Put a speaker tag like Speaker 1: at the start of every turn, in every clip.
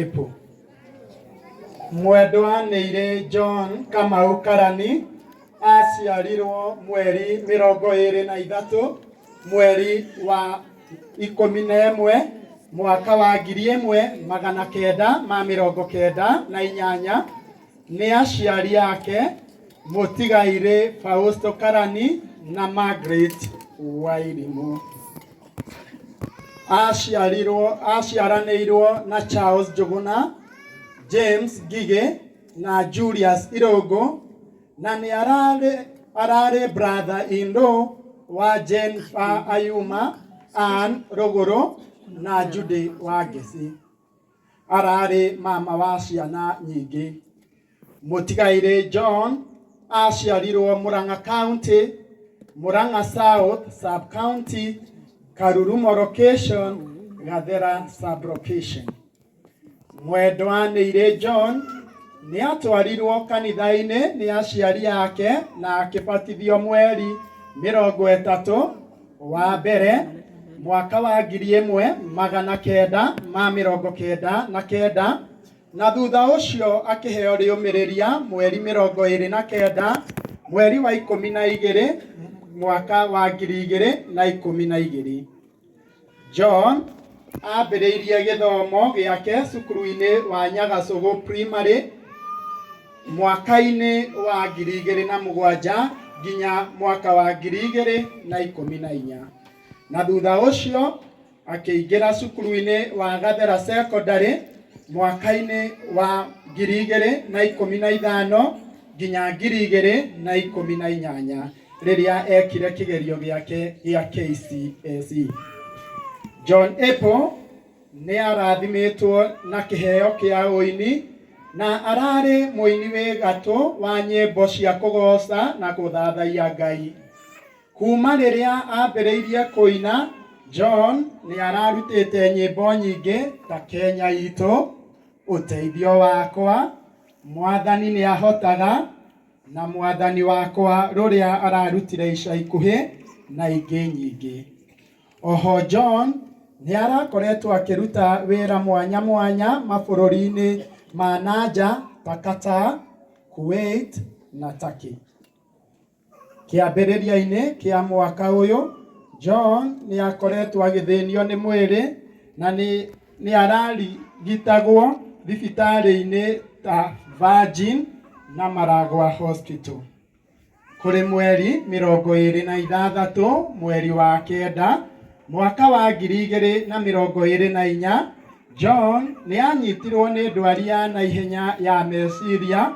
Speaker 1: Apple. Mwendwa nĩirĩ John Kamau Karani aciarirwo mweri 23 mweri wa 11 mwaka wa 1998 nĩ aciari ake mũtigairĩ Fausto Karani na Margaret Wairimu. Aciarirwo aciaranĩirwo na Charles Njuguna, James Ngigĩ na Julius Irũngũ na nĩ ararĩ brother in law wa Jennifer Ayuma, Ann Rũgũrũ na Judy Wangeci. Ararĩ mama wa ciana nyingĩ. Mũtigairĩ John aciarirwo Murang'a County, Murang'a South Sub County, Karurumo Location, Gathera Sub Location. Mwendwa nĩirĩ John nĩ atwarirwo kanitha-inĩ nĩ aciari ake na akĩbatithio mweri 30 wa mbere mwaka wa 1999 na thutha ũcio akĩheo rĩũmĩrĩria mweri 29 mweri wa 12 mwaka wa 2012. John ambĩrĩirie gĩthomo gĩake cukuru-inĩ wa Nyagacũgũ Primary mwaka-inĩ wa 2007 nginya mwaka wa 2014 na thutha ũcio akĩingĩra cukuru-inĩ wa Gathera Secondary mwaka-inĩ wa 2015 nginya 2018 rĩrĩa ekire kĩgerio gĩake gĩa KCSE. John Apple nĩ arathimĩtwo na kĩheo kĩa ũini na ararĩ mũini wĩ gatũ wa nyĩmbo cia kũgoca na gũthathaiya Ngai. Kuma rĩrĩa ambĩrĩirie kũina, John nĩ ararutĩte nyĩmbo nyingĩ ta Kenya itũ, Ũteithio wakwa, Mwathani nĩ ahotaga, na Mwathani wakwa rũrĩa ararutire ica ikuhĩ na ingĩ nyingĩ. Oho John nĩ arakoretwo akĩruta wĩra mwanya mwanya mabũrũri-inĩ ma nanja ta Qatar, Kuwait na Turkey. Kĩambĩrĩria-inĩ kĩa mwaka ũyũ, John nĩ akoretwo agĩthĩnio nĩ mwĩrĩ na nĩ ararigitagwo thibitarĩ-inĩ ta Virgin na Maragua Hospital. Kũrĩ mweri 26 mweri wa kenda mwaka wa 2024, John nĩ anyitirwo nĩ ndwari ya naihenya ya meciria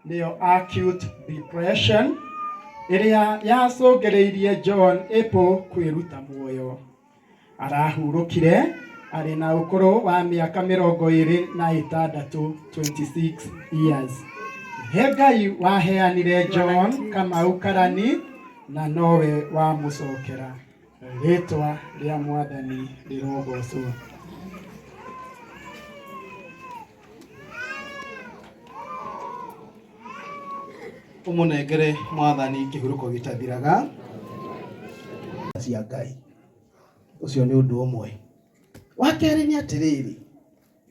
Speaker 1: nĩyo acute depression ĩrĩa yacũngĩrĩirie John Apple kwĩruta muoyo. Arahurũkire arĩ na ũkũrũ wa mĩaka 26, 26 years. Nĩ Ngai waheanire John Kamau Karani na nowe wamũcokera. Rĩtwa rĩa Mwathani rĩrogocwo.
Speaker 2: Ũmũnengere Mwathani kĩhurũko gĩtathiraga. Cia Ngai. Ũcio nĩ ũndũ ũmwe. Wa kerĩ nĩ atĩrĩrĩ,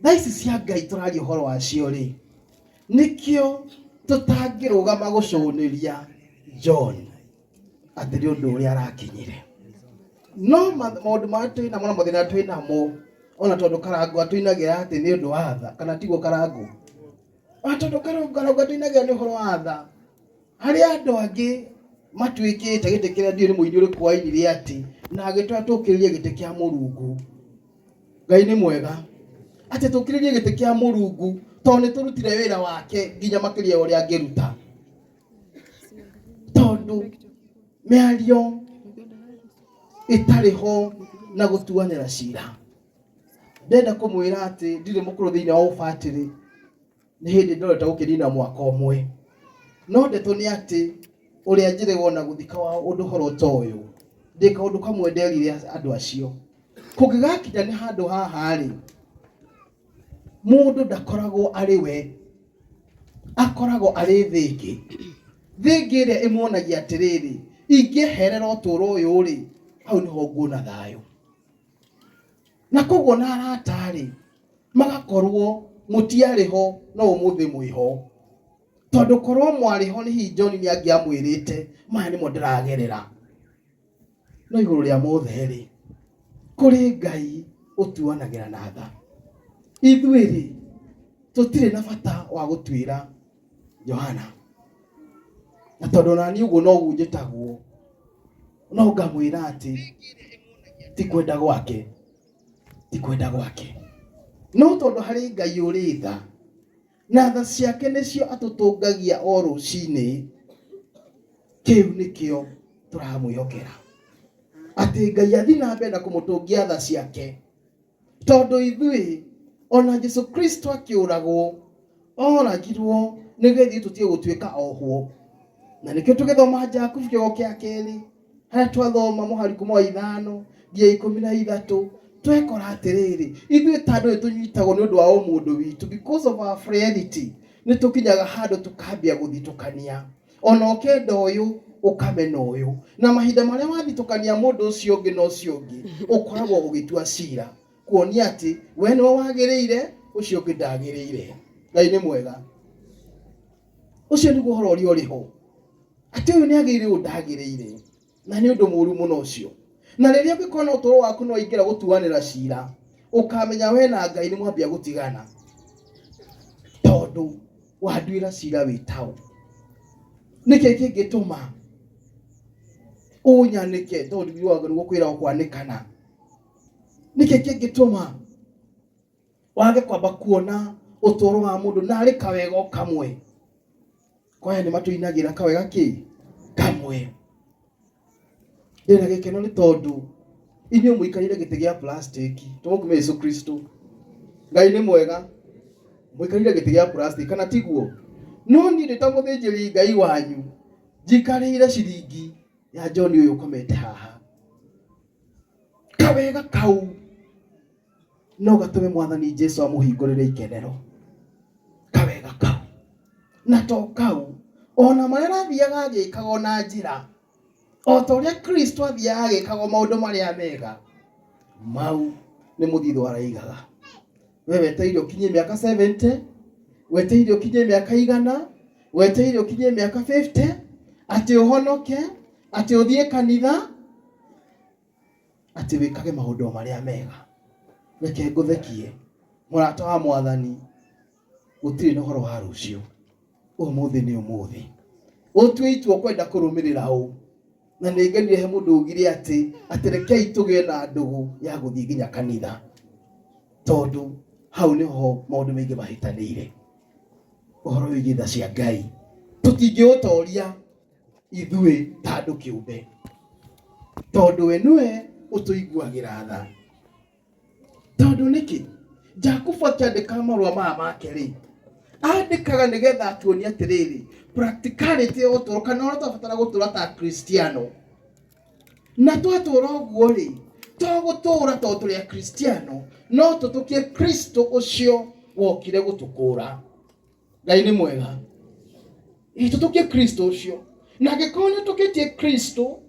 Speaker 2: thaa ici cia Ngai tũraria ũhoro wacio rĩ, nĩkĩo tũtangĩrũgama gũcũnĩria John atĩ nĩ ũndũ ũrĩa arakinyire. No maũndũ marĩa twĩ namo na mathĩna twĩ namo, ona tondũ Karangũ atũinagĩra atĩ nĩ ũndũ wa tha, kana tiguo Karangũ? Ona tondũ Karangũ atũinagĩra nĩ ũhoro wa tha, harĩ andũ angĩ matuĩkĩte gĩtĩ kĩrĩa ndiũĩ nĩ mũini ũrĩkũ wainire atĩ, na agĩtwĩra tũkĩrĩrie gĩtĩ kĩa Mũrungu. Ngai nĩ mwega atĩ tũkĩrĩrie gĩtĩ kĩa Mũrungu tondũ nĩ tũrutire wĩra wake nginya makĩria ya ũrĩa angĩruta. Tondũ mĩario ĩtarĩ ho na gũtuanĩra cira. Ndĩrenda kũmwĩra atĩ ndirĩ mũkũrũ thĩinĩ wa ũbatĩrĩ, nĩ hĩndĩ ndorete gũkĩnina mwaka ũmwe. No ndeto nĩ atĩ ũrĩa njĩrĩgwo na gũthika wa ũndũ ũhoro ta ũyũ, ndĩ kaũndũ kamwe nderire andũ acio. Kũngĩgakinya nĩ handũ haha rĩ, mũndũ ndakoragwo arĩ we, akoragwo arĩ thĩ ĩngĩ. Thĩ ĩngĩ ĩrĩa ĩmuonagia atĩrĩrĩ, ingĩeherera ũtũũro ũyũ rĩ, hau nĩho nguona thayũ. Na koguo na arata rĩ, magakorwo Mũtiarĩ ho no ũmũthĩ mwĩho. Tondũ korwo mwarĩ ho nĩ hihi John nĩ angĩamwĩrĩte maya nĩmo ndĩragerera. No igũrũ rĩa mothe rĩ, kũrĩ Ngai ũtuanagĩra na tha. Ithuĩ rĩ, tũtirĩ na bata wa gũtuĩra Johana. Na tondũ naniĩ ũguo noguo njĩtagwo, no ngamwĩra atĩ ti kwenda gwake, ti kwenda gwake. No tondũ harĩ Ngai ũrĩ tha, na tha ciake nĩcio atũtũngagia o rũcinĩ, kĩu nĩkĩo tũramwĩhokera. Atĩ Ngai athiĩ na mbere na kũmũtũngia tha ciake, tondũ ithuĩ ona Jesu Kristo akĩũragwo, oragirwo nĩgetha ithuĩ tũtige gũtuĩka ohwo. Na nĩkĩo tũgĩthoma Jakubu kĩogo kĩa kerĩ, harĩa twathoma mũhari kuma wa 5 nginya 13, twekora atĩrĩrĩ, ithuĩ ta andũ nĩ tũnyitagwo nĩ ũndũ wa ũmũndũ witũ, because of our frailty, nĩ tũkinyaga handũ tũkambia gũthitũkania. Ona ũkenda ũyũ, ũkamena ũyũ. Na mahinda marĩa wathitũkania mũndũ ũcio ũngĩ na ũcio ũngĩ, ũkoragwo ũgĩtua cira, kuonia atĩ we nĩwe wagĩrĩire, ũcio ũngĩ ndagĩrĩire. Ngai nĩ mwega. Ũcio nĩguo ũhoro ũrĩa ũrĩ ho. Atĩ ũyũ nĩ agĩrĩire, ũyũ ndagĩrĩire. Na nĩ ũndũ mũũru mũno ũcio. Na rĩrĩa ũngĩkorwo na ũtũũro waku nĩ waingĩra gũtuanĩra cira, ũkamenya we na Ngai nĩ mwambia gũtigana. Tondũ wanduĩra cira wĩ taũ. Nĩkĩ kĩngĩtũma ũnyanĩke tondũ nĩguo kwĩragwo kwanĩkana? Nĩkĩ kĩngĩtũma wage kwamba kuona ũtũũro wa mũndũ narĩ kawega o kamwe? Kwaya nĩ matũinagĩra kawega kĩ kamwe. Ndĩna gĩkeno nĩ tondũ inyuĩ mũikarĩire gĩtĩ gĩa plastic, tũmũkume Jesu Kristo. Ngai nĩ mwega. Mũikarĩire gĩtĩ gĩa plastic kana tiguo? No niĩ ndĩ ta mũthĩnjĩri Ngai wanyu njikarĩire ciringi ya John ũyũ ũkomete haha. Kawega kau no gatũme Mwathani Jesu amũhingũrĩre ikenero. Kawega kau. Na to kau, ona marĩa arathiaga agĩkaga ona njĩra, o ta ũrĩa Kristo athiaga agĩkaga maũndũ marĩa mega, mau nĩ mũthithũ araigaga. We wetereire ũkinyie mĩaka 70, wetereire ũkinyie mĩaka 100, wetereire ũkinyie mĩaka 50, atĩ ũhonoke, atĩ ũthiĩ kanitha, atĩ wĩkage maũndũ marĩa mega. Reke ngũthekie, mũrata wa Mwathani, gũtirĩ na ũhoro wa rũciũ. Ũmũthĩ nĩ ũmũthĩ. Ũtue itua ũkwenda kũrũmĩrĩra ũ. Na nĩ ngenire he mũndũ ugire atĩ, atĩ rekei tũgĩe na ndũgũ ya gũthiĩ nginya kanitha. Tondũ hau nĩho maũndũ maingĩ mahĩtanĩire. Ũhoro wĩgiĩ tha cia Ngai. Tũtingĩũtoria ithuĩ ta andũ kĩũmbe. Tondũ we nĩwe ũtũiguagĩra tha. Tondũ nĩkĩ? Jakubu akĩandĩka marũa maya make rĩ, andĩkaga nĩgetha atuonie atĩrĩrĩ, practicality ya ũtũũro kana ũrĩa tũrabatara gũtũũra ta Akristiano. Na twatũũra ũguo rĩ, to gũtũũra tondũ tũrĩ Akristiano, no tũtũkie Kristo ũcio wokire gũtũkũũra. Ngai nĩ mwega. Ĩ tũtũkie Kristo ũcio. Na angĩkorwo nĩ ũtũkĩtie Kristo,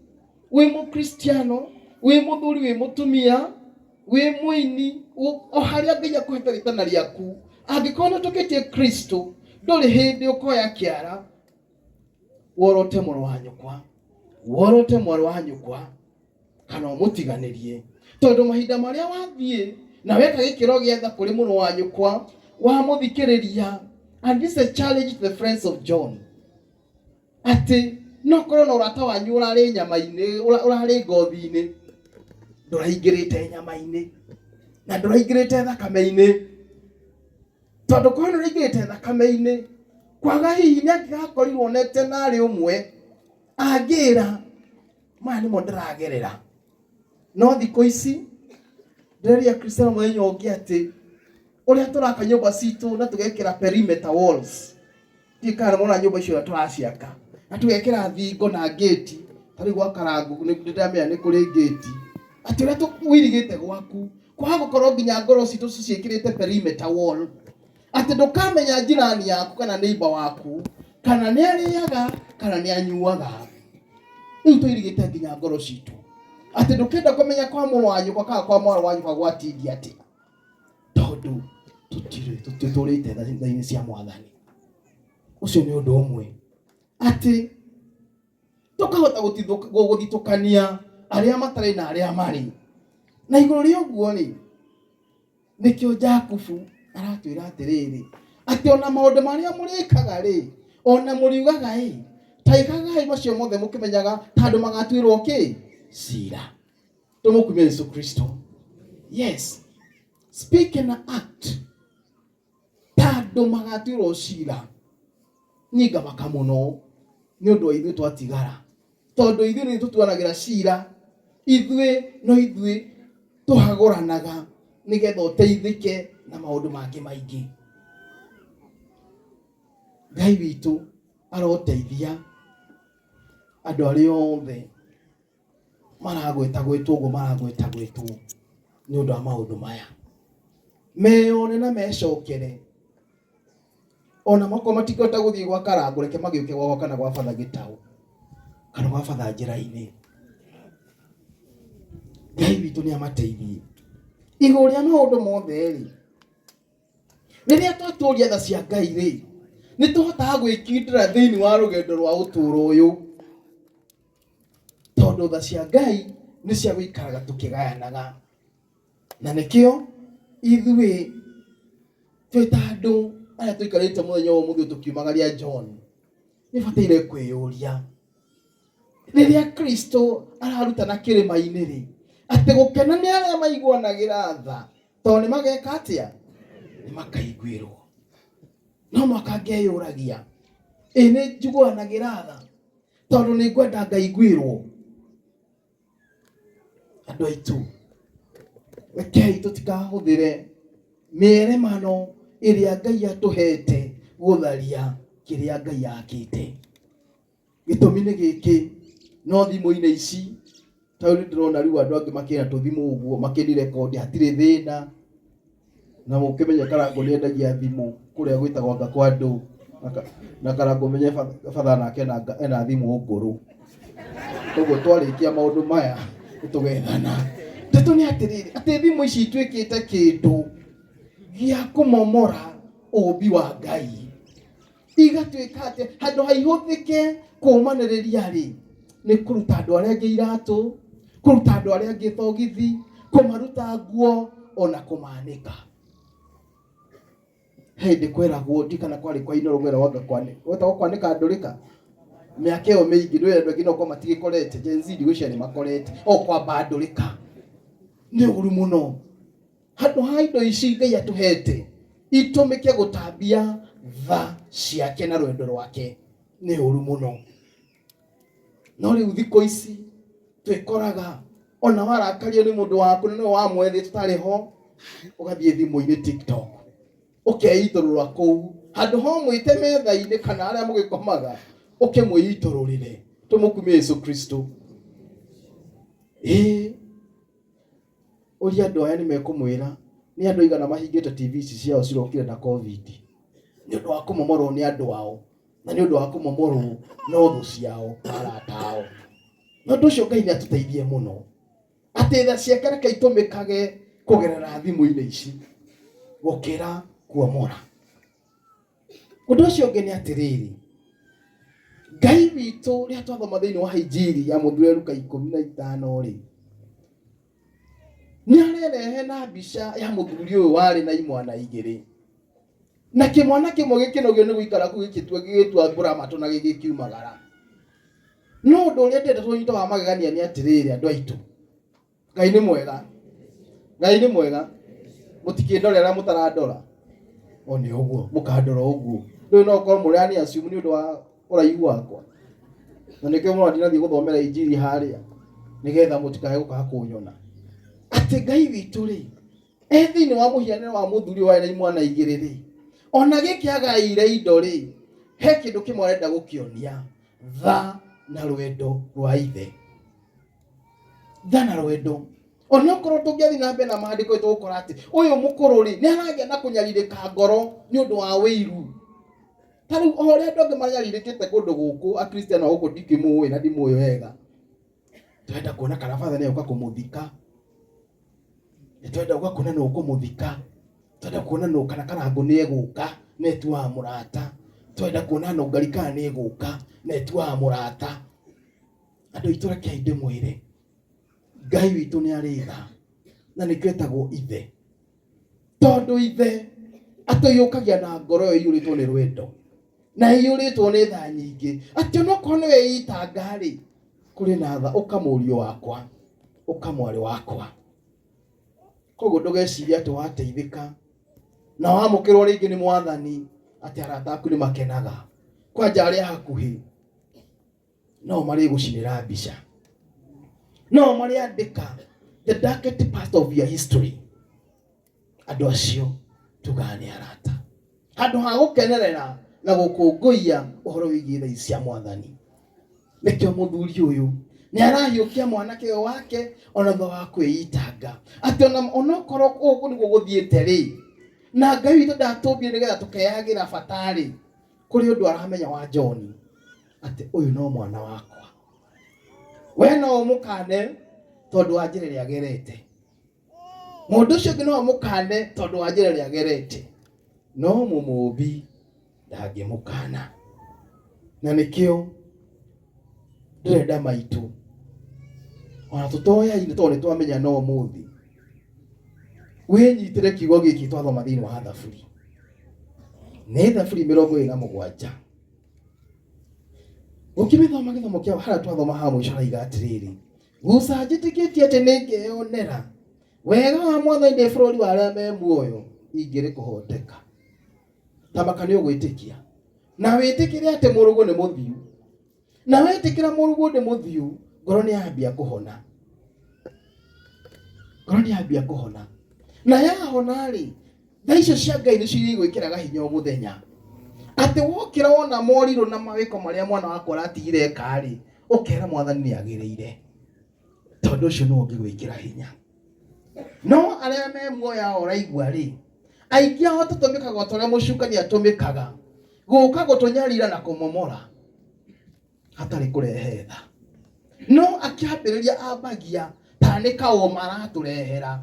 Speaker 2: wĩ mũkristiano, wĩ mũthuri, wĩ mũtumia, wĩ mũini, o harĩa Ngai akũhete rĩtana rĩaku, angĩkorwo nĩ ũtũkĩtie Kristo, ndũrĩ hĩndĩ ũkoya kĩara worote mũrũ wa nyũkwa, worote mwarĩ wa nyũkwa, kana ũmũtiganĩrie. Tondũ mahinda marĩa wathiĩ na weka gĩkĩro gĩa tha kũrĩ mũrũ wa nyũkwa, wamũthikĩrĩria, and this is a challenge to the friends of John, atĩ no korwo na ũrata wanyu ũrarĩ nyama-inĩ, ũrarĩ ngothi-inĩ, ndũraingĩrĩte nyama-inĩ na ndũraingĩrĩte thakame-inĩ. Tondũ korwo nĩ ũraingĩrĩte thakame-inĩ, kwaga hihi nĩ angĩgakorirwo onete narĩ ũmwe angĩra maya nĩmo ndĩragerera. No thikũ ici ndĩreria Kristiano mũthenya ũngĩ atĩ ũrĩa tũraka nyũmba citũ na tũgekĩra perimeter walls, ndiũĩ kana nĩmwona nyũmba icio ũrĩa tũraciaka na tũgekĩra thingo na ngĩti. Ta rĩu gwa Karangũ nĩndĩramenya nĩ kũrĩ ngĩti, atĩ ũrĩa ũirigĩte gwaku kwaga gũkorwo nginya ngoro citũ tũciĩkĩrĩte perimeter wall, atĩ ndũkamenya njirani yaku kana neighbor waku kana nĩ arĩaga kana nĩ anyuaga. Rĩu tũirigĩte nginya ngoro citũ atĩ ndũkĩenda kũmenya kwa mũrũ wa nyũkwa kana kwa mwarĩ wa nyũkwa gwatindia atĩa, tondũ Tũtirĩ tũtũrĩte tha-inĩ cia Mwathani. Ũcio nĩ ũndũ ũmwe, atĩ tũkahota gũthitũkania arĩa matarĩ na arĩa marĩ. Na igũrũ rĩa ũguo rĩ, nĩkĩo Jakubu aratwĩra atĩrĩrĩ, atĩ ona maũndũ marĩa mũrĩkaga rĩ, ona mũriugaga ĩ, ta ĩkagai macio mothe mũkĩmenyaga ta andũ magatuĩrwo kĩ? Cira. Tũmũkumie Yesu Kristo. Yes, speak and act ta andũ magatuĩrwo cira. Niĩ ngamaka mũno nĩ ũndũ wa ithuĩ twatigara, tondũ ithuĩ nĩ tũtuanagĩra cira, ithuĩ no ithuĩ tũhagũranaga nĩgetha ũteithĩke na maũndũ mangĩ maingĩ. Ngai witũ aroteithia andũ arĩa othe maragweta gwĩtwo ũguo maragweta gwĩtwo nĩ ũndũ wa maũndũ maya, meyone na mecokere. Ona makorwo matingĩhota gũthiĩ gwa Karangũ, reke magĩũke gwakwa kana gwa batha Gĩtaũ kana gwa batha njĩra-inĩ. Ngai witũ nĩ amateithie. Igũrũ rĩa maũndũ mothe rĩ, rĩrĩa twatũria tha cia Ngai rĩ, nĩ tũhotaga gwĩkindĩra thĩinĩ wa rũgendo rwa ũtũũro ũyũ, tondũ tha cia Ngai nĩ cia gũikaraga tũkĩgayanaga. Na nĩkĩo ithuĩ twĩ ta andũ arĩa tũikarĩte mũthenya wa ũmũthĩ tũkiumagaria John, nĩ bataire kwĩyũria rĩrĩa Kristo ararutana kĩrĩma-inĩ rĩ, atĩ gũkena nĩ arĩa maiguanagĩra tha, tondũ nĩ mageka atĩa? Nĩ makaiguĩrwo. No mwaka ngeyũragia, ĩ nĩ njiguanagĩra tha tondũ nĩ ngwenda ngaiguĩrwo? Andũ aitũ, rekei tũtikahũthĩre mĩeremano ĩrĩa Ngai atũhete gũtharia kĩrĩa Ngai akĩte. Gĩtũmi nĩ gĩkĩ, no thimũ-inĩ ici ta rĩu nĩndĩrona rĩu andũ angĩ makĩra tũthimũ ũguo makĩni rekondi hatirĩ thĩna, na mũkĩmenye Karangũ nĩ endagia thimũ kũrĩa gwĩtagwo anga kwa andũ, na Karangũ menye batha nake ena thimũ ngũrũ. Koguo twarĩkia maũndũ maya nĩtũgethana. Ndeto nĩ atĩrĩrĩ, atĩ thimũ ici ituĩkĩte kĩndũ gĩa kũmomora ũmbi wa Ngai. Igatuĩka atĩ handũ ha ihũthĩke kũũmanĩrĩria rĩ, nĩ kũruta andũ arĩa angĩ iratũ, kũruta andũ arĩa angĩ thogithi, kũmaruta nguo, ona kũmanĩka. He hĩndĩ kweragwo, ndiũĩ kana kwarĩ kwa Inooro gwetagwo anga gwetagwo kwanĩka ndũrĩka? Mĩaka ĩyo mĩingĩ, ndũĩ andũ aingĩ no gũkorwo matigĩkorete, Gen Z ndigwĩciria nĩ makorete. O kwamba ndũrĩka. Nĩ ũru mũno. Handũ ha indo ici Ngai atũhete itũmĩke gũtambia tha ciake na rwendo rwake, nĩ ũru mũno. No rĩu thikũ ici twĩkoraga ona warakario nĩ mũndũ waku na nĩwe wamwethete ũtarĩ ho, ũgathiĩ thimũ-inĩ TikTok ũkeitũrũra kũu, handũ ha ũmwĩte metha-inĩ kana harĩa mũgĩkomaga ũkĩmwĩitũrũrĩre. Tũmũkumie Yesu Kristo. Ĩĩ, ũria andũ aya nĩ mekũmwĩra nĩ andũ aigana mahingĩte TV ici ciao cirokire na Covid nĩ ũndũ wa kũmomorwo nĩ andũ ao na nĩ ũndũ wa kũmomorwo no thũ ciao na arata ao. Na ũndũ ũcio Ngai nĩ atũteithie mũno atĩ tha ciake reke itũmĩkage kũgerera thimũ-inĩ ici gũkĩra kuomora. Ũndũ ũcio ũngĩ nĩ atĩrĩrĩ, Ngai witũ rĩrĩa twathoma thĩinĩ wa Injiri ya mũthure Luka 15 rĩ, nĩ arerehe na mbica ya mũthuri ũyũ warĩ na imwana igĩrĩ, na kĩmwana kĩmwe gĩkĩnogio nĩ gũikara kũu gĩgĩtua gĩgĩtua mbura matũ na gĩgĩkiumagara. No ũndũ ũrĩa ndĩrenda tũnyite wa magegania nĩ atĩrĩrĩ, andũ aitũ, Ngai nĩ mwega, Ngai nĩ mwega. Mũtikĩndore arĩa mũtarandora, o nĩ ũguo mũkandora ũguo. Rĩu no ũkorwo mũrani assume nĩ ũndũ wa ũraihu wakwa, na nĩkĩo mũrona ndinathiĩ gũthomera injiri harĩa, nĩgetha mũtikae gũka kũnyona. Atĩ Ngai witũ rĩ, e thĩinĩ wa mũhianĩre wa mũthuri warĩ na imwana igĩrĩ rĩ, ona gĩkĩ agaĩire indo rĩ, he kĩndũ kĩmwe arenda gũkĩonia, tha na rwendo rwa ithe. Tha na rwendo. Onokorwo tũngĩathiĩ na mbere na maandĩko tũgũkora atĩ ũyũ mũkũrũ rĩ, nĩ aragĩa na kũnyarirĩka ngoro nĩ ũndũ wa wĩiru. Ta rĩu o ũrĩa andũ angĩ manyarirĩkĩte kũndũ gũkũ, Akristiano a gũkũ ndikĩmũĩ na ndimũĩ wega. Tũrenda kuona kana batha nĩ oka kũmũthika. Nĩ tũrenda gũka kuona nũ ũkũmũthika. Twenda kuona nũ kana Karangũ nĩ egũka na etuaga mũrata. Twenda kuona Nũngari kana nĩ egũka na etuaga mũrata. Andũ aitũ rekei ndĩmwĩre, Ngai witũ nĩ arĩ tha na nĩkĩo etagwo ithe. Tondũ ithe atũiyũkagia na ngoro ĩyo ĩiyũrĩtwo nĩ rwendo na ĩiyũrĩtwo nĩ tha nyingĩ, atĩ onokorwo nĩ weitanga-rĩ, kũrĩ na tha, ũka mũriũ wakwa, ũka mwarĩ wakwa. Koguo ndũgecirie atĩ wateithĩka na wamũkĩrwo rĩngĩ nĩ mwathani atĩ arata aku nĩ makenaga. Kwanja arĩa hakuhĩ no marĩgũcinĩra mbica, no marĩandĩka the darkest part of your history. Andũ acio tugaga nĩ arata, handũ ha gũkenerera na gũkũngũiya ũhoro wĩgiĩ tha ici cia mwathani. Nĩkĩo mũthuri ũyũ nĩ arahiũkia mwanake ũyũ wake ona thutha wa kwĩitanga atĩ onokorwo ũguo nĩguo gũthiĩte rĩ, na Ngai witũ ndatũmbire nĩgetha tũkeyagĩra bata rĩ, kũrĩ ũndũ aramenya wa John atĩ ũyũ no mwana wakwa. We no ũmũkane tondũ wa njĩra ĩrĩa agerete, mũndũ ũcio ũngĩ no amũkane tondũ wa njĩra ĩrĩa agerete, no mũmũmbi ndangĩmũkana. Na nĩkĩo ndĩrenda maitũ ona tũtoyaine tondũ nĩ twamenya no ũmũthĩ, wĩnyitĩre kiugo gĩkĩ twathoma thĩinĩ wa Thaburi. Nĩ Thaburi 27. Ũkĩmĩthoma gĩthomo kĩa harĩa twathoma haha mũico haraiga atĩrĩrĩ, guca njĩtĩkĩtie atĩ nĩ ngeyonera wega wa mwathani ndĩ bũrũri wa arĩa me muoyo, ingĩrĩ kũhoteka. Tamaka nĩ ũgwĩtĩkia na wĩtĩkĩre atĩ mũrũguo nĩ mũthiu, na wetĩkĩra mũrũguo nĩ mũthiu, ngoro nĩ yambia kũhona, ngoro nĩ yambia kũhona, na yahona rĩ, tha icio cia Ngai nĩcio iria igwĩkĩraga hinya o mũthenya, atĩ wokĩra wona morirũ na mawĩko marĩa mwana waku aratigire eka rĩ, ũkera mwathani nĩ agĩrĩire, tondũ ũcio nĩwe ũngĩgwĩkĩra hinya. No arĩa me muoyo aya ũraigua rĩ, aingĩ ao tũtũmĩkaga o ta ũrĩa mũcukani atũmĩkaga gũka gũtũnyarira na kũmomora hatarĩ kũrehe tha. No akĩambĩrĩria ambagia ta nĩ kaũma aratũrehera.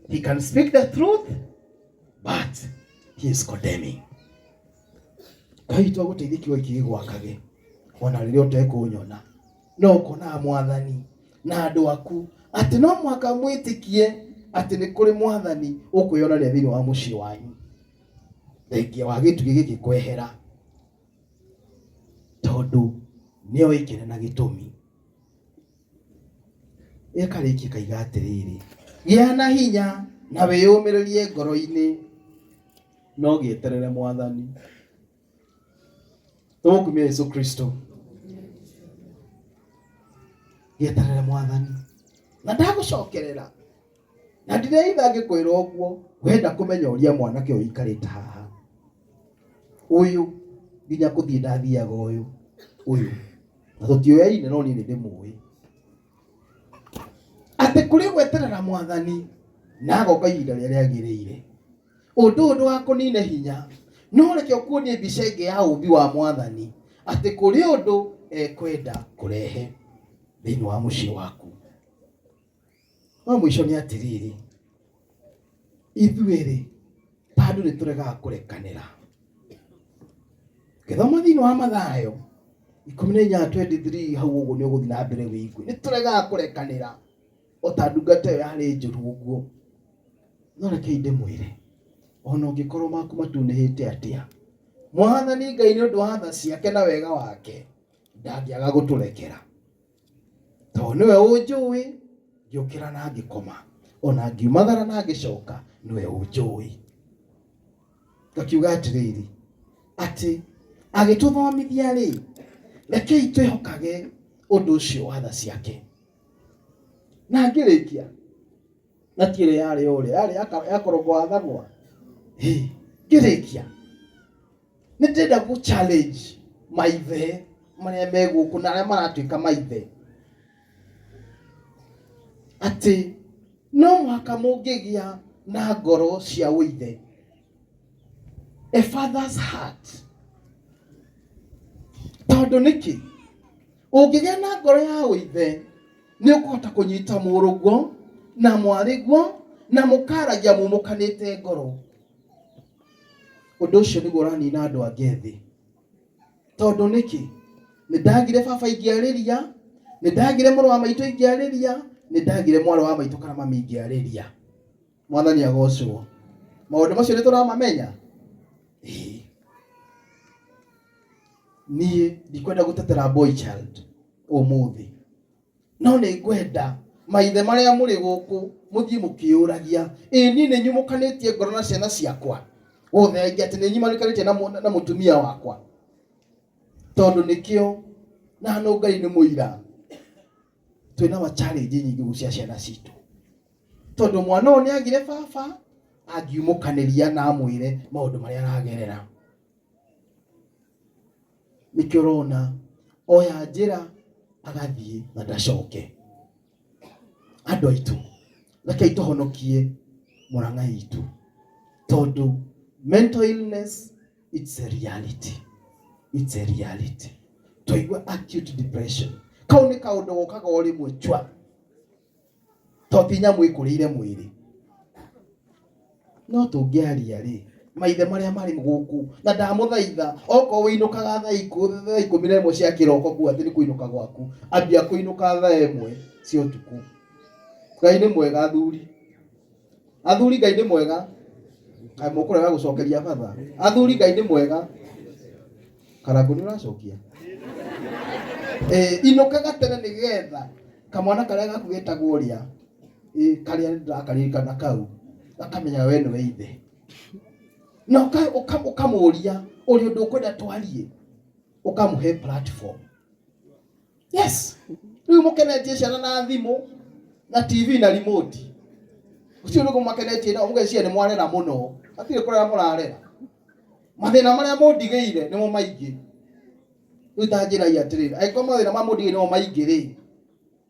Speaker 2: He can speak the truth but he is condemning. Ngai witũ agũteithie kiugo gĩkĩ gĩgwakage ona rĩrĩa ũtekũnyona. No ũkonaga mwathani na andũ aku atĩ no mũhaka mwĩtĩkie atĩ nĩ kũrĩ mwathani ũkwĩyonania thĩinĩ wa mũciĩ wanyu, thengia wa gĩtugĩ gĩkĩ kwehera, tondũ nĩoĩ kĩrĩa na gĩtũmi. Ĩkarĩkia kaiga atĩrĩrĩ, gĩa na hinya na wĩyũmĩrĩrie ngoro-inĩ, no gĩeterere mwathani. Tũgũkumia Yesu Kristo. Gĩeterere mwathani na ndagũcokerera na ndireitha ngĩkwĩra ũguo. Wenda kũmenya ũria mwanake ũyũ ũikarĩte haha, ũyũ nginya kũthiĩ ndathiaga ũyũ ũyũ na tũtiũyaine, no niĩ nĩ ndĩmũĩ atĩ kũrĩ gweterera mwathani na agoka ihinda rĩrĩa rĩagĩrĩire. Ũndũ ũyũ ndũgakũnine hinya, no reke ũkuonie mbica ĩngĩ ya ũmbi wa mwathani, atĩ kũrĩ ũndũ ekwenda kũrehe thĩinĩ wa mũciĩ waku. Wa mũico nĩ atĩrĩrĩ, ithuĩ-rĩ, ta andũ nĩ tũregaga kũrekanĩra. Gĩthoma thĩinĩ wa Mathayo 18:23 hau ũguo nĩ ũgũthiĩ na mbere wĩigue. Nĩ tũregaga kũrekanĩra o ta ndungata ĩyo yarĩ njũru ũguo. No rekei ndĩmwĩre, ona ũngĩkorwo maku matunĩhĩte atĩa, Mwathani Ngai nĩ ũndũ wa tha ciake na wega wake ndangĩaga gũtũrekera. Tondũ nĩwe ũnjũĩ ngĩũkĩra na ngĩkoma, ona ngiumagara na ngĩcoka, nĩwe ũnjũĩ. Ngakiuga atĩrĩrĩ, atĩ agĩtũthomithia rĩ, rekei twĩhokage ũndũ ũcio wa tha ciake. Na ngĩrĩkia, na ti ĩrĩa yarĩ ũrĩa, yarĩ ya kũrũngwo wa thanwa. Hĩ, ngĩrĩkia, nĩ ndĩrenda gũ challenge maithe marĩa me gũkũ na arĩa maratuĩka maithe, atĩ no mũhaka mũngĩgĩa na ngoro cia ũithe, a father's heart. Tondũ nĩkĩ? Ũngĩgĩa na ngoro ya ũithe, nĩ ũkũhota kũnyita mũrũguo na mwarĩguo Na mũkaragia mumũkanĩte ngoro. Ũndũ ũcio nĩguo ũranina andũ angĩ ethĩ. Tondũ nĩkĩ? Nĩ ndagire baba ingĩarĩria, nĩ ndagire mũrũ wa maitũ ingĩarĩria, nĩ ndagire mwarĩ wa maitũ kana mami ingĩarĩria. Mwathani agocwo. Maũndũ macio nĩ tũramamenya? Ĩĩ. Niĩ ndikwenda gũtetera boy child ũmũthĩ. No nĩ ngwenda maithe marĩa mũrĩ gũkũ mũthiĩ mũkĩũragia, ĩ niĩ nĩ nyumũkanĩtie ngoro na ciana ciakwa, gũthengia atĩ nĩ nyumanĩkanĩtie na mũtumia wakwa, tondũ nĩkĩo na no Ngai nĩ mũira, twĩna ma challenge nyingĩ ũguo cia ciana citũ, tondũ mwana ũyũ nĩ agire baba angiumũkanĩria na amwĩre maũndũ marĩa aragerera. Nĩkĩo ũrona oya njĩra agathiĩ na ndacoke. Andũ aitũ, rekei tũhonokie Murang'a itũ, tondũ mental illness it's a reality, it's a reality. Twaigua acute depression, kau nĩ kaũndũ gokaga o rĩmwe chwa. To ti nyamũ ĩkũrĩire mwĩrĩ. No tũngĩaria rĩ, maithe marĩa marĩ gũkũ, na ndamũthaitha, okorwo wĩinũkaga thaa 11 cia kĩroko kuga atĩ nĩ kũinũka gwaku, ambia kũinũka thaa 1 cia ũtukũ. Ngai nĩ mwega athuri. Athuri Ngai nĩ mwega. Kaĩ mũkũrega gũcokeria batha. Athuri Ngai nĩ mwega. Karangũ nĩ ũracokia? Inũkaga tene nĩgetha kamwana karĩa gaku getagwo ũrĩa, karĩa ndĩrakaririkana kau, gakamenya we nĩwe ithe. Na ũkamũria ũrĩ ũndũ ũkwenda twarie, ũkamũhe platform. Yes. Rĩu mũkenetie ciana na thimũ na TV na remote. Ũcio nĩguo makenetie nao mũgeciria nĩ mwarera mũno. Hatirĩ kũrera mũrarera. Mathĩna marĩa mũndigĩire nĩmo maingĩ. Rĩu ta njĩrai atĩrĩrĩ, angĩkorwo mathĩna ma mũndigĩire nĩmo maingĩ rĩ,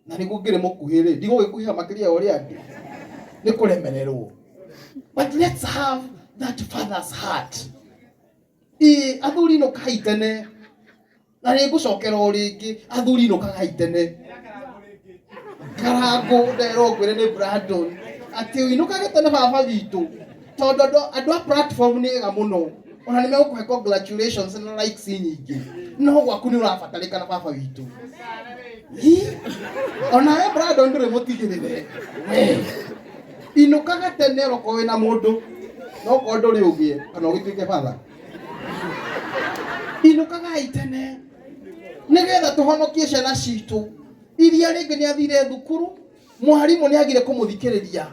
Speaker 2: na nĩguo ngĩrĩ mũkuhĩ rĩ, ndigũgĩkuhĩha makĩria ya ũrĩa ndĩ. Nĩ kũremererwo. But let's have that father's heart. Ĩĩ, athuri inũkai tene. Na nĩ ngũcokera o rĩngĩ, athuri inũkagai tene. Karangũ nderwo ngwĩre nĩ Brandon atĩ ũinũkage tene baba witũ, tondũ andũ a platform nĩ ega mũno, ona nĩ megũkũhe congratulations na likes nyingĩ, no gwaku nĩ ũrabatarĩkana baba witũ. Ĩ, onawe Brandon ndũrĩ mũtigĩrĩre we, inũkaga tene onokorwo wĩna mũndũ, no okorwo ndũrĩ ũgĩe kana ũgĩtuĩke batha. Inũkagai tene nĩgetha tũhonokie ciana citũ iria rĩngĩ nĩ athire thukuru, mwarimũ nĩ agire kũmũthikĩrĩria,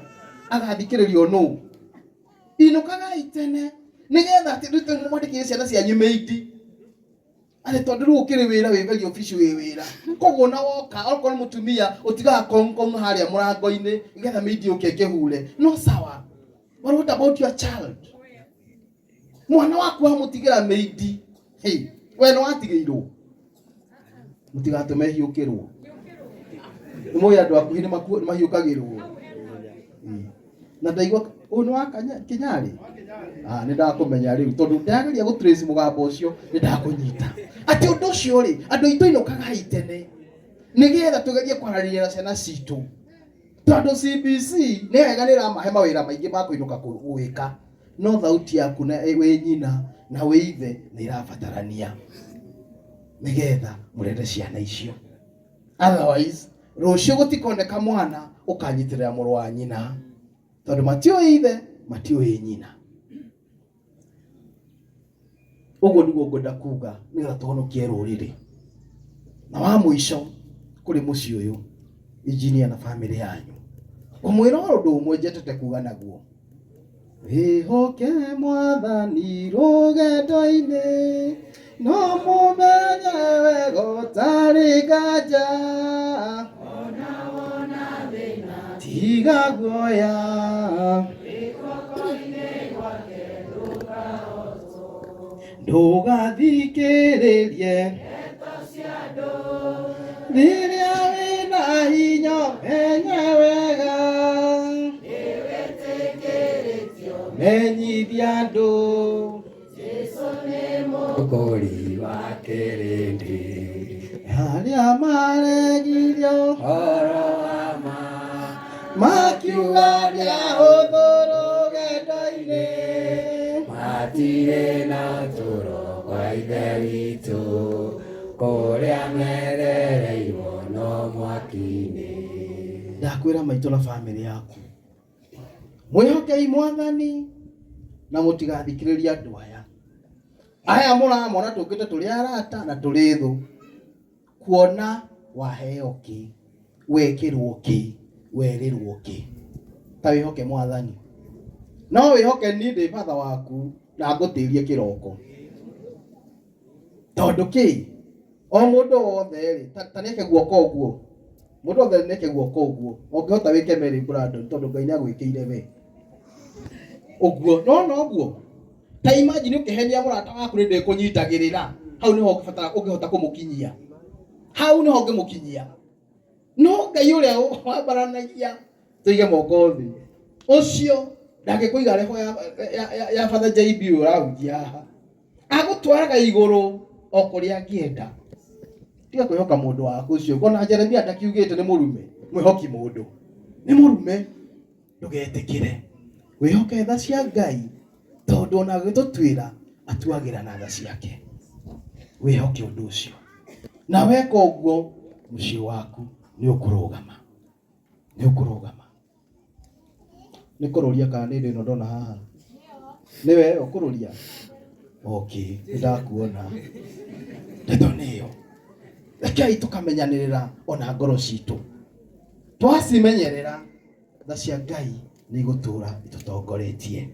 Speaker 2: agathikĩrĩrio nũ? Inũkagai tene nĩgetha atĩ rĩu mwandĩkĩre ciana cianyu maid, atĩ tondũ rĩu ũkĩrĩ wĩra wĩ very official wĩ wĩra, koguo na woka okorwo nĩ mũtumia ũtigaga kong kong harĩa mũrango-inĩ nĩgetha maid yũke ĩkĩhure, no sawa. But what about your child? Mwana waku wamũtigĩra maid, hey, we nĩ watigĩirwo, mũtigatũme hiũkĩrwo. Nĩ mũĩ andũ akuhĩ nĩ mahiũkagĩrwo. Na ndaigua ũyũ nĩ wa Kĩnyarĩ? Ah, nĩ ndakũmenya rĩu tondũ ndageria gũ trace mũgambo ũcio nĩ ndakũnyita. Atĩ ũndũ ũcio rĩ, andũ aitũ inũkagai tene nĩgetha tũgerie kwaranĩria na ciana citũ, tondũ CBC nĩ wega nĩ ĩramahe mawĩra maingĩ ma kũinũka gwĩka, no thauti yaku na wĩ nyina na wĩ ithe nĩ ĩrabatarania nĩgetha mũrere ciana icio. Otherwise rũciũ gũtikoneka mwana ũkanyitĩrĩra mũrũ wa nyina, tondũ matiũĩ ithe, matiũĩ nyina. Ũguo nĩguo ngwenda kuga nĩgetha tũhonokie rũrĩrĩ. Na wa mũico kũrĩ mũciĩ ũyũ, engineer na famĩlĩ yanyu, ngũmwĩra o ũndũ ũmwe njetete kuga naguo. Wĩhoke Mwathani rũgendo-inĩ, no mũmenye wega ũtarĩ nganja. Tiga guoya, ndũgathikĩrĩrie rĩrĩa wĩna hinya, menye wega, menyithia andũ.
Speaker 3: Mũkũri wa kĩrĩndĩ
Speaker 2: arĩa maregirio
Speaker 3: ũhoro wa ma.
Speaker 2: Makiuga nĩ ahũthũ rũgendo-inĩ.
Speaker 3: Matirĩ na tũro kwa Ithe witũ, kũrĩa merereirwo no mwaki-inĩ.
Speaker 2: Ndakwĩra maitũ na bamĩrĩ yaku, mwĩhokei Mwathani na mũtigathikĩrĩrie andũ aya. Aya mũramona tũkĩte tũrĩ arata na tũrĩ thũ. Kuona waheo kĩ, wekĩrwo kĩ, werĩrwo kĩ. Ta wĩhoke Mwathani. No wĩhoke niĩ ndĩ batha waku na ngũtĩrie kĩroko. Tondũ kĩ, o mũndũ wothe rĩ, ta nĩeke guoko ũguo. Mũndũ wothe nĩeke guoko ũguo. Ũngĩhota wĩke Mary Brandon tondũ Ngai nĩagwĩkĩire we. Ũguo, nĩwona ũguo? Ta imagine ũkĩhenia mũrata waku nĩ ndĩkũnyitagĩrĩra. Hau nĩho ũngĩbatara ũngĩhota kũmũkinyia. Hau nĩho ũngĩmũkinyia. No Ngai ũrĩa wambaranagia tũige moko thĩ. Ũcio ndangĩkũiga level ya Father JB ũyũ ũrahunjia haha. Agũtwaraga igũrũ o kũrĩa angĩenda. Tiga kwĩhoka mũndũ waku ũcio. Ona Jeremia ndakiugĩte nĩ mũrume. Mwĩhoki mũndũ. Nĩ mũrume. Ndũgetĩkĩre. Wĩhoke tha cia Ngai tondũ ona agĩtũtuĩra atuagĩra na tha ciake. Wĩhoke ũndũ ũcio. Na weka ũguo mũciĩ waku nĩ ũkũrũgama. Nĩ ũkũrũgama. Nĩ kũrũria kana nĩ ĩno ndona haha? Nĩwe ũkũrũria? Okay, nĩ ndakuona. Ndeto nĩ ĩyo. Rekei tũkamenyanĩrĩra ona ngoro citũ. Twacimenyerera tha cia Ngai nĩ igũtũra itũtongoretie.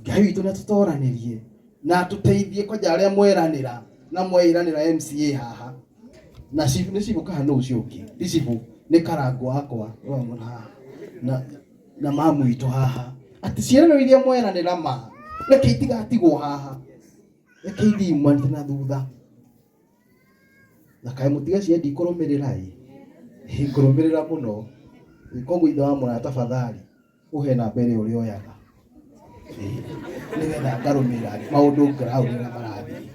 Speaker 2: Ngai witũ nĩ atũtoranĩrie na atũteithie kwanja arĩa mweranĩra na mweiranĩra MCA haha. Na cibũ, nĩ cibũ kana nũ ũcio ũngĩ? Ti cibũ, nĩ karangũ wakwa ũramwona haha. Na mamu witũ haha. Atĩ ciĩranĩro iria mweranĩra ma, reke itigatigwo haha. Reke ithiĩ iumanĩte na thutha. Na kaĩ mũtiga cia ndikũrũmĩrĩra ĩ. Ĩ ngũrũmĩrĩra mũno. Koguo ithe wa mũrata tafadhali ũhe namba ĩrĩa ũrĩoyaga. Nĩgetha ngarũmĩrĩra maũndũ ground ũrĩa marathiĩ.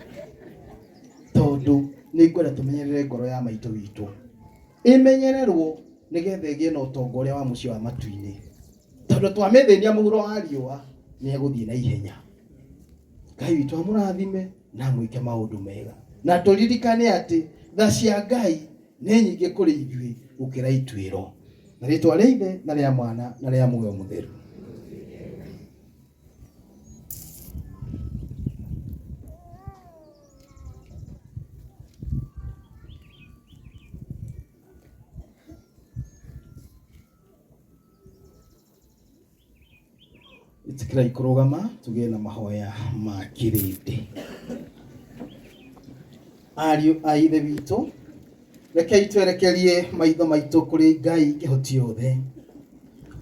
Speaker 2: Tondũ nĩ ngwenda tũmenyerere ngoro ya maitũ witũ. Ĩmenyererwo nĩgetha ĩgĩe na ũtonga ũrĩa wa mũciĩ wa matu-inĩ. Tondũ twamĩthĩnia mũhuro wa riũa nĩ egũthiĩ na ihenya. Ngai witũ amũrathime na amwĩke maũndũ mega. Na tũririkane atĩ tha cia Ngai nĩ nyingĩ kũrĩ ithuĩ gũkĩra ituĩro. Na rĩtwa rĩa Ithe na rĩa Mwana na rĩa Muoyo Mũtheru. Ĩtĩkĩrai kũrũgama tũgĩe na mahoya ma kĩrĩndĩ. Ariũ a Ithe witũ, rekei twerekerie maitho maitũ kũrĩ Ngai kĩhoti othe,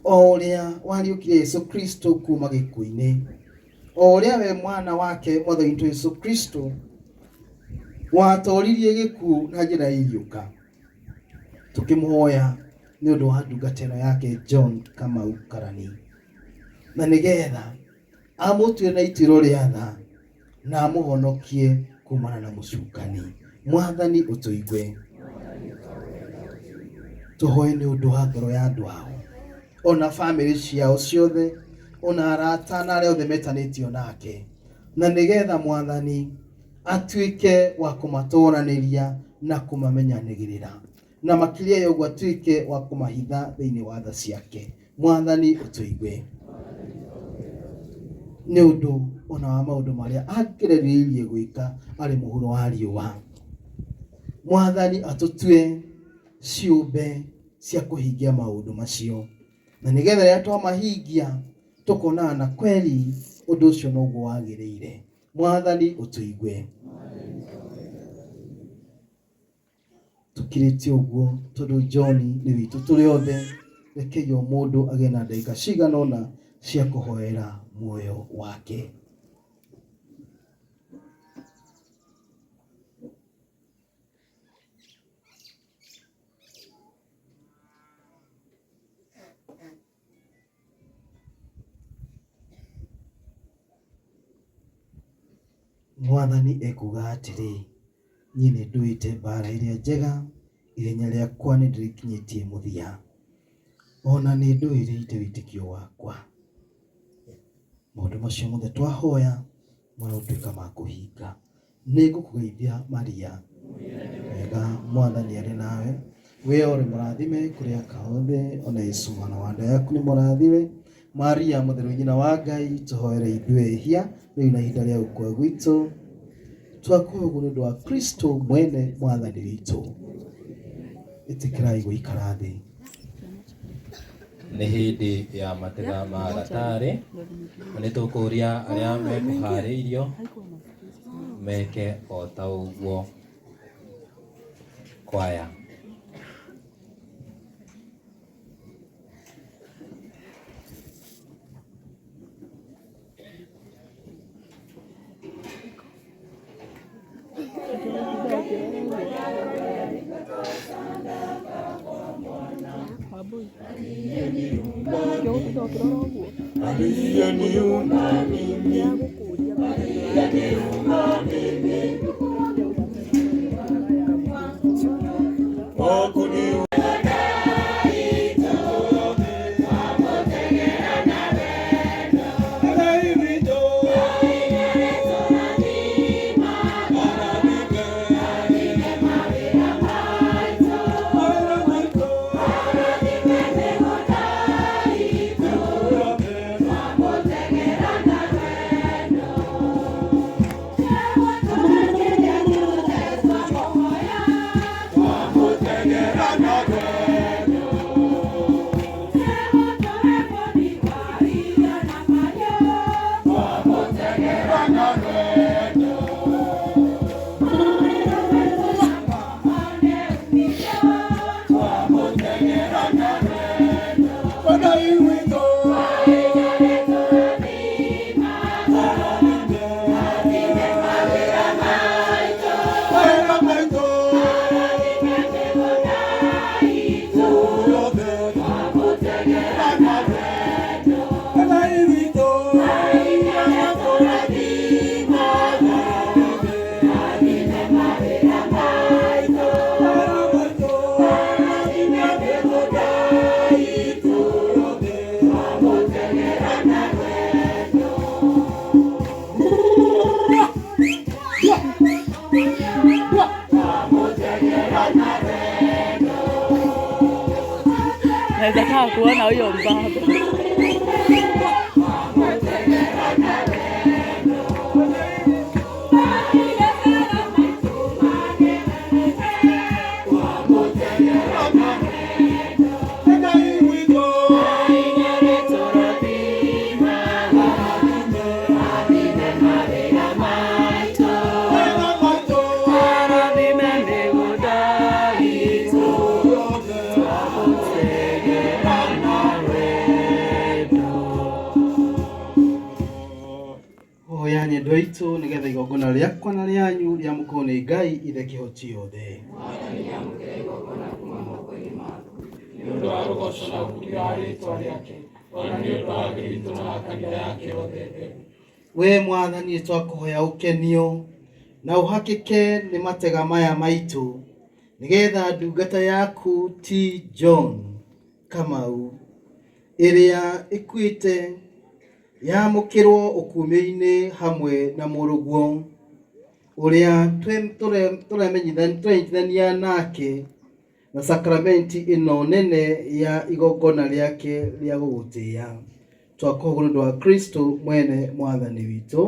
Speaker 2: o ũrĩa wariũkirie Yesu Kristo kuma gĩkuũ-inĩ, o ũrĩa we mwana wake Mwathani witũ Yesu Kristo watoririe gĩkuũ na njĩra ya iriũka. Tũkĩmũhoya nĩ ũndũ wa ndungata ĩno yake John Kamau Karani, na nĩgetha amũtuĩre na ituĩro rĩa tha na amũhonokie kumana na mũcukani. Mwathani ũtũigue. Tũhoe nĩ ũndũ wa ngoro ya andũ ao, ona bamĩrĩ ciao ciothe, ona arata na arĩa othe metanĩtio nake, na nĩgetha Mwathani atuĩke wa kũmatũranĩria na kũmamenyanĩgĩrĩra, na makĩria ya ũguo atuĩke wa kũmahitha thĩinĩ wa tha ciake. Mwathani ũtũigue. Nĩ ũndũ ona wa maũndũ marĩa akĩrĩrĩirie gwĩka arĩ mũhuro wa riũa. Mwathani atũtue ciũmbe cia kũhingia maũndũ macio, na nĩgetha rĩrĩa twamahingia tũkonaga na kweli ũndũ ũcio noguo wagĩrĩire. Mwathani ũtũigue. Tũkirĩte ũguo tondũ John nĩ witũ tũrĩ othe, rekei o mũndũ agĩe na ndagĩka cigana ũna cia kũhoera muoyo wake. Mwathani ekuuga atĩrĩ, Niĩ nĩndũĩte mbaara ĩrĩa njega, ihenya rĩakwa nĩndĩrĩkinyĩtie mũthia. Ona nĩ ndũĩrĩte wĩtĩkio wakwa. Maũndũ macio mothe twahoya marotuĩka ma kũhinga. Nĩ ngũkũgeithia Maria. Wega Mwathani arĩ nawe. We ũrĩ mũrathime kũrĩ aka othe, ona Yesu mwana wa nda yaku nĩ mũrathime. Maria mũtheru nyina wa Ngai, tũhoere ithuĩ ehia, rĩu na ihinda rĩa gũkua gwitũ. Twakũhoya ũguo nĩ ũndũ wa Kristo mwene Mwathani witũ. Ĩtĩkĩrai gũikara thĩ.
Speaker 4: Nĩ hĩndĩ ya matega ma gatarĩ, na nĩ tũkũria arĩa mekũharĩirio meke o ta ũguo kwaya.
Speaker 5: Naweza kaa kuona huyo mbaba.
Speaker 2: Hoya nyendo itũ nĩgetha igongona rĩakwa na rĩanyu rĩamũkwo nĩ Ngai ithe kĩhoti yothe. We Mwathani twakũhoya ũkenio na ũhakĩke nĩ matega maya maitũ nĩgetha ndungata yaku ti John Kamau ĩrĩa ĩkuĩte yamũkĩrwo ũkumio-inĩ hamwe na mũrũguo ũrĩa tũremenyithania nake na sakramenti ĩno nene ya igongona rĩake rĩa gũgũtĩĩa. Twakũhoya nĩ ũndũ wa Kristo mwene Mwathani witũ.